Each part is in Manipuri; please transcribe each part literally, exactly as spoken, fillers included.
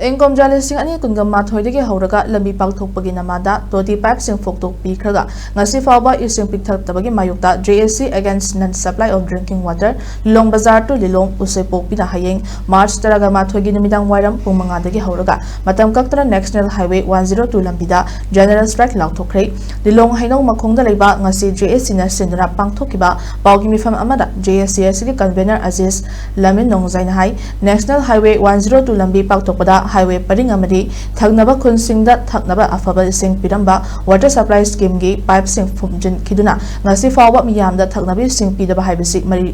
ꯏꯪ ꯀꯨꯝꯖꯥ ꯂꯤꯁꯤꯡ ꯑꯅꯤ ꯀꯨꯟꯒ ꯃꯥꯊꯣꯏꯗꯒꯤ ꯍꯧꯔꯒ ꯂꯝꯕꯤ ꯄꯥꯛꯊꯣꯛꯄꯒꯤ ꯅꯃꯥꯗ ꯇꯣꯇꯤ ꯄꯥꯏꯞꯁꯤꯡ ꯐꯣꯛꯇꯣꯛꯄꯤꯈ꯭ꯔꯒ ꯉꯁꯤ ꯐꯥꯎꯕ ꯏꯁꯤꯡ ꯄꯤꯊꯛꯇꯕꯒꯤ ꯃꯥꯌꯣꯛꯇ J A C Against Non Supply of Drinking Water, ꯂꯤꯂꯣꯡ ꯕꯖꯥꯔ to ꯂꯤꯂꯣꯡ ꯎꯁꯣꯏꯄꯣꯛꯄꯤꯅ ꯍꯌꯦꯡ ꯃꯥꯔꯆ ꯇꯔꯥꯒ ꯃꯥꯊꯣꯏꯒꯤ ꯅꯨꯃꯤꯗꯥꯡ ꯋꯥꯏꯔꯝ ꯄꯨꯡ ꯃꯉꯥꯗꯒꯤ ꯍꯧꯔꯒ ꯃꯇꯝ ꯀꯛꯇꯅ National Highway one zero two ꯂꯝꯕꯤꯗ general strike ꯂꯥꯎꯊꯣꯛꯈ꯭ꯔꯦ꯫ ꯂꯤꯂꯣꯡ ꯍꯩꯅꯧ ꯃꯈꯣꯡꯗ ꯂꯩꯕ ꯉꯁꯤ J A C ꯅ ꯁꯤꯟꯗꯨꯅ ꯄꯥꯡꯊꯣꯛꯈꯤꯕ ꯄꯥꯎꯒꯤ ꯃꯤꯐꯝ ꯑꯃꯗ J A C ꯑꯁꯤꯒꯤ convener ꯑꯖꯤꯖ ꯂꯃꯤꯟ ꯅꯣꯡꯖꯥꯏꯅ ꯍꯥꯏ, National Highway one zero two ꯂꯝꯕꯤ ꯄꯥꯛꯊꯣꯛꯄꯗ highway ꯄꯔꯤꯡ ꯑꯃꯗꯤ ꯊꯪꯅꯕ ꯈꯨꯟꯁꯤꯡꯗ ꯊꯛꯅꯕ ꯑꯐꯕ ꯏꯁꯤꯡ ꯄꯤꯔꯝꯕ water supply scheme ꯒꯤ ꯄꯥꯏꯞꯁꯤꯡ ꯐꯨꯝꯖꯤꯟꯈꯤꯗꯨꯅ ꯉꯁꯤ ꯐꯥꯎꯕ ꯃꯤꯌꯥꯝꯗ ꯊꯛꯅꯕ ꯏꯁꯤꯡ ꯄꯤꯗꯕ ꯍꯥꯏꯕꯁꯤ ꯃꯔꯤ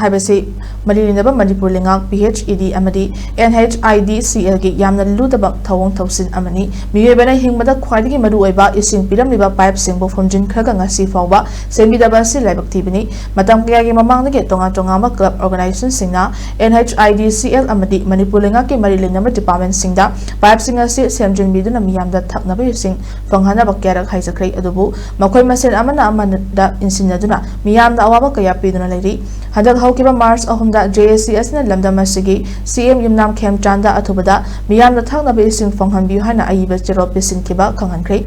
ꯍꯥꯏꯕꯁꯤ ꯃꯔꯤ ꯂꯩꯅꯕ ꯃꯅꯤꯄꯨꯔ ꯂꯩꯉꯥꯛ P H E D ꯑꯃꯗꯤ N H I D C L ꯒꯤ ꯌꯥꯝꯅ ꯂꯨꯗꯕ ꯊꯧꯑꯣꯡ ꯊꯧꯁꯤꯜ ꯑꯃꯅꯤ꯫ ꯃꯤꯑꯣꯏꯕꯅ ꯍꯤꯡꯕꯗ ꯈ꯭ꯋꯥꯏꯗꯒꯤ ꯃꯔꯨꯑꯣꯏꯕ ꯏꯁꯤꯡ ꯄꯤꯔꯝꯂꯤꯕ ꯄꯥꯏꯞꯁꯤꯡꯕꯨ ꯐꯨꯝꯖꯤꯟꯈ꯭ꯔꯒ ꯉꯁꯤ ꯐꯥꯎꯕ ꯁꯦꯝꯕꯤꯗꯕ ꯑꯁꯤ ꯂꯥꯏꯕꯛ ꯊꯤꯕꯅꯤ꯫ ꯃꯇꯝ ꯀꯌꯥꯒꯤ ꯃꯃꯥꯡꯗꯒꯤ ꯇꯣꯉꯥꯟ ꯇꯣꯉꯥꯟꯕ club organization ꯁꯤꯡꯅ N H I D C L ꯑꯃꯗꯤ ꯃꯅꯤꯄꯨꯔ ꯂꯩꯉꯥꯛꯀꯤ ꯃꯔꯤ ꯂꯩꯅꯕ department ꯁꯤꯡꯗ ꯄꯥꯏꯞꯁꯤꯡ ꯑꯁꯤ ꯁꯦꯝꯖꯤꯟꯕꯤꯗꯨꯅ ꯃꯤꯌꯥꯝꯗ ꯊꯛꯅꯕ ꯏꯁꯤꯡ ꯐꯪꯍꯟꯅꯕ ꯀꯌꯥꯔꯛ ꯍꯥꯏꯖꯈ꯭ꯔꯦ, ꯑꯗꯨꯕꯨ ꯃꯈꯣꯏ ꯃꯁꯦꯟ ꯑꯃꯅ ꯑꯃꯗ ꯏꯟꯁꯤꯟꯅꯗꯨꯅ ꯃꯤꯌꯥꯝꯗ ꯑꯋꯥꯕ ꯀꯌꯥ ꯄꯤꯗꯨꯅ ꯂꯩꯔꯤ꯫ ꯍꯟꯗꯛ ꯍꯧꯈꯤꯕ ꯃꯥꯔꯆ ꯑꯍꯨꯝꯗ J A C ꯑꯁꯤꯅ ꯂꯝꯗꯝ ꯑꯁꯤꯒꯤ C M ꯌꯨꯝꯅꯥꯝ ꯈꯦꯝꯆꯥꯟꯗ ꯑꯊꯨꯕꯗ ꯃꯤꯌꯥꯝꯗ ꯊꯛꯅꯕ ꯏꯁꯤꯡ ꯐꯪꯍꯟꯕꯤꯌꯨ ꯍꯥꯏꯅ ꯑꯏꯕ ꯆꯦꯔꯣꯜ ꯄꯤꯁꯤꯟꯈꯤꯕ ꯈꯪꯍꯟꯈ꯭ꯔꯦ꯫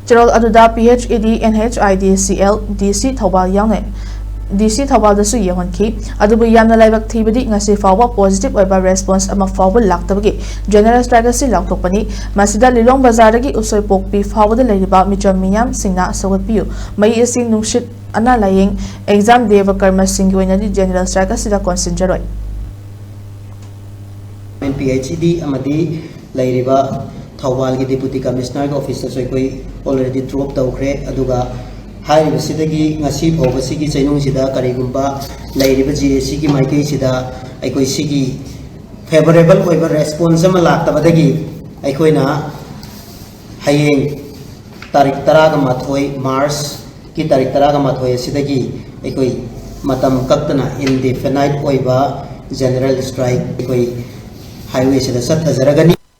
ꯆꯦꯔꯣꯜ ꯑꯗꯨꯗ P H E D, N H I D C L, D C Thoubal ꯌꯥꯎꯅ D C ꯊꯧꯕꯥꯜꯗꯁꯨ ꯌꯧꯍꯟꯈꯤ꯫ ꯑꯗꯨꯕꯨ ꯌꯥꯝꯅ ꯂꯥꯏꯕꯛ ꯊꯤꯕꯗꯤ ꯉꯁꯤ ꯐꯥꯎꯕ positive ꯑꯣꯏꯕ response ꯑꯃ ꯐꯥꯎꯕ ꯂꯥꯛꯇꯕꯒꯤ general strike ꯑꯁꯤ ꯂꯥꯎꯊꯣꯛꯄꯅꯤ꯫ ꯃꯁꯤꯗ ꯂꯤꯂꯣꯡ ꯕꯖꯥꯔꯗꯒꯤ ꯎꯁꯣꯏꯄꯣꯛꯄꯤ ꯐꯥꯎꯕꯗ ꯂꯩꯔꯤꯕ ꯃꯤꯆꯝ ꯃꯤꯌꯥꯝꯁꯤꯡꯅ ꯁꯧꯒꯠꯄꯤꯌꯨ, ꯃꯩ, ꯏꯁꯤꯡ, ꯅꯨꯡꯁꯤꯠ, ꯑꯅꯥ ꯂꯥꯌꯦꯡ, exam ꯗꯦꯕ ꯀꯔꯃꯁꯤꯡꯒꯤ ꯑꯣꯏꯅꯗꯤ general strike ꯑꯁꯤꯗ ꯀꯣꯟꯁꯤꯟꯖꯔꯣꯏ꯫ P H E D ꯑꯃꯗꯤ ꯂꯩꯔꯤꯕ ꯊꯧꯕꯥꯜꯒꯤ Deputy Commissioner ꯒꯤ office ꯇꯁꯨ ꯑꯩꯈꯣꯏ already drop ꯇꯧꯈ꯭ꯔꯦ꯫ ꯑꯗꯨꯒ ꯍꯥꯏꯔꯤꯕꯁꯤꯗꯒꯤ ꯉꯁꯤ ꯐꯥꯎꯕꯁꯤꯒꯤ ꯆꯩꯅꯨꯡꯁꯤꯗ ꯀꯔꯤꯒꯨꯝꯕ ꯂꯩꯔꯤꯕ J A C ꯒꯤ ꯃꯥꯏꯀꯩꯁꯤꯗ ꯑꯩꯈꯣꯏ ꯁꯤꯒꯤ favourable ꯑꯣꯏꯕ response ꯑꯃ ꯂꯥꯛꯇꯕꯗꯒꯤ ꯑꯩꯈꯣꯏꯅ ꯍꯌꯦꯡ ꯇꯥꯔꯤꯛ ꯇꯔꯥꯒ ꯃꯥꯊꯣꯏ, ꯃꯥꯔꯆꯀꯤ ꯇꯥꯔꯤꯛ ꯇꯔꯥꯒ ꯃꯥꯊꯣꯏ ꯑꯁꯤꯗꯒꯤ ꯑꯩꯈꯣꯏ ꯃꯇꯝ ꯀꯛꯇꯅ indefinite ꯑꯣꯏꯕ general strike ꯑꯩꯈꯣꯏ highway ꯁꯤꯗ ꯆꯠꯊꯖꯔꯒꯅꯤ꯫